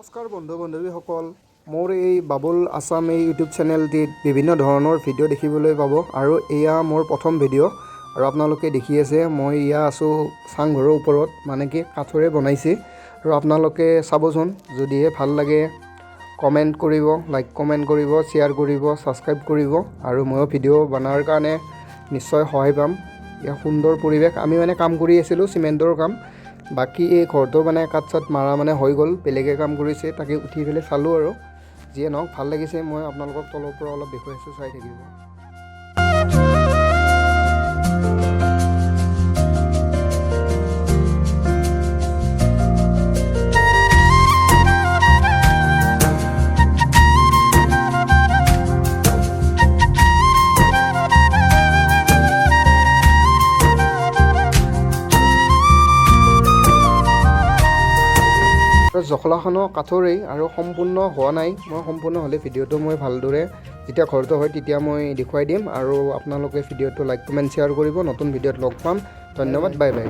নমস্কাৰ বন্ধু বান্ধৱীসকল, মোৰ এই বাবুল আছাম এই ইউটিউব চেনেলটিত বিভিন্ন ধৰণৰ ভিডিঅ' দেখিবলৈ পাব আৰু এয়া মোৰ প্ৰথম ভিডিঅ'। আৰু আপোনালোকে দেখি আছে, মই এয়া আছোঁ চাংঘৰৰ ওপৰত, মানে কি কাঠৰে বনাইছে। আৰু আপোনালোকে চাবচোন, যদিহে ভাল লাগে কমেণ্ট কৰিব, লাইক কমেণ্ট কৰিব, শ্বেয়াৰ কৰিব, ছাবস্ক্ৰাইব কৰিব আৰু ময়ো ভিডিঅ' বনোৱাৰ কাৰণে নিশ্চয় সহায় পাম। ইয়াৰ সুন্দৰ পৰিৱেশ। আমি মানে কাম কৰি আছিলোঁ চিমেণ্টৰ কাম। বাকী এই ঘৰটো মানে কাঠ চাট মাৰা মানে হৈ গ'ল, বেলেগে কাম কৰিছে, তাকে উঠি পেলাই চালোঁ। আৰু যিয়ে নহওক, ভাল লাগিছে। মই আপোনালোকক তলৰ পৰা অলপ দেখুৱাইছোঁ, চাই থাকিব। আৰু জখলাখনো কাঠৰেই আৰু সম্পূৰ্ণ হোৱা নাই। মই সম্পূৰ্ণ হ'লে ভিডিঅ'টো মই ভালদৰে যেতিয়া ঘৰটো হয় তেতিয়া মই দেখুৱাই দিম। আৰু আপোনালোকে ভিডিঅ'টো লাইক, কমেণ্ট, শ্বেয়াৰ কৰিব। নতুন ভিডিঅ'ত লগ পাম। ধন্যবাদ, বাই বাই।